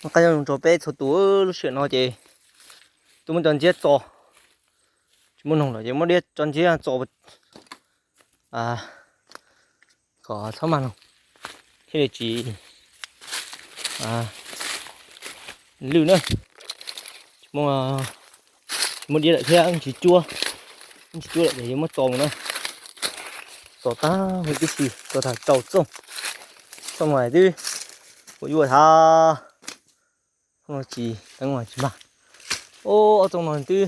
Muab qab nyob zoo rau peb txhua tus. Lub sij hawm no ces tuaj muab cov ntsiab txo, tsis muaj noog lawm ces muab diab cov ntsiab txo kom txhob mag noog thiaj li tsis lwj na. Tsis muaj diab lawm thiab, tsis cuab, tsis cuab lawm ces yuav muab txo mus na. Txo tag huv tib si, txo tag rau txooj, txooj no twb ua yuaj tag. Tsis teeb tsis mag. Ob txooj no twb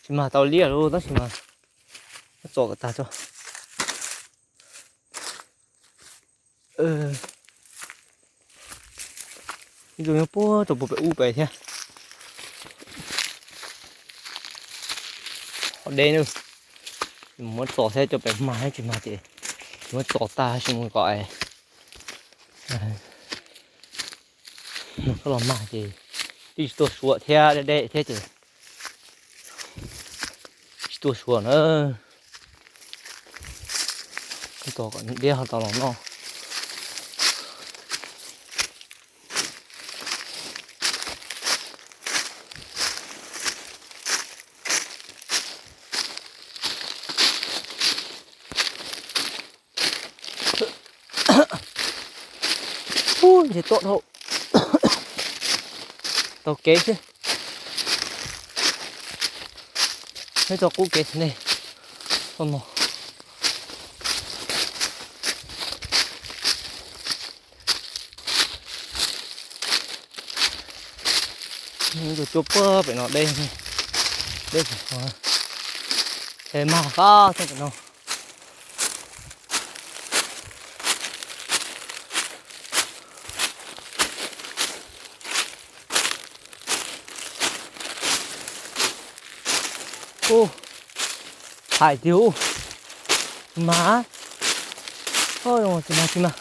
tsis mag tau liab lawm tab sis mas muab txo kom tag tso. Ib txooj nyob puag rau puag pem ub pem thiab. Qhov deb na, muab txo thiab coj pem mag thiab tsis mag ces muab txo tag sim mus kom koj los mag ces twb tsis tuaj suav thiab, deb deb thiab ces tsis tuaj suav na. Txo kom diab ho tau los noj. Ub, ntshe tob dhau. Taug kev xwb. Neb tso qub kev ne. Txoj no. Tus cuab puag pem no deb, deb pem no. Ces mag qab txog pem no. Ub, txhais tiag ub. Tsis mag. Tsis mag, tsis mag.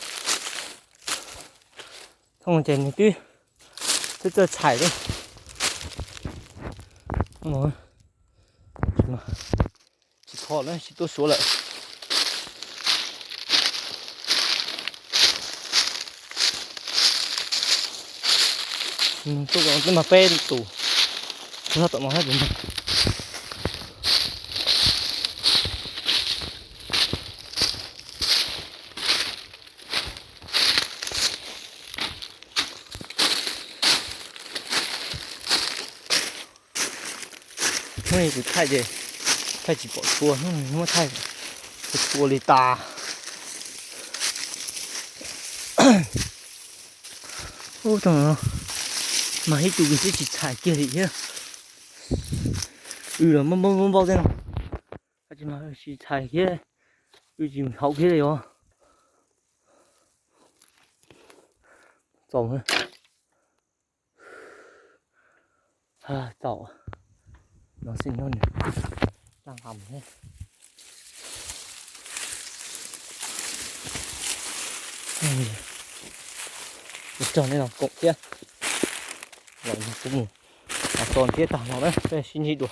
Thooj ces nws twb, twb txawj txhais li. Tsis kho lawm, tsis tuaj suav lawm. Tuaj mas peb tus, tsis tau tom no thiab tus. Hnub no kuv thaij ces thaij tsis pom tshua, hnub no muab thaij tshua li tas. Ub, txog no mas ib tug twb tsis txhais kiag li thiab. Wb los npau npau npau tej no, tsis mas tsis txhais thiab, wb tsis haum kiag li os. Txaus, txaus no xwb nyob nws laj nqa mus thiab. Mus txog nej los koom thiab. Los kuv mus txo ntsiab tag no na, peb sib ntsib dua.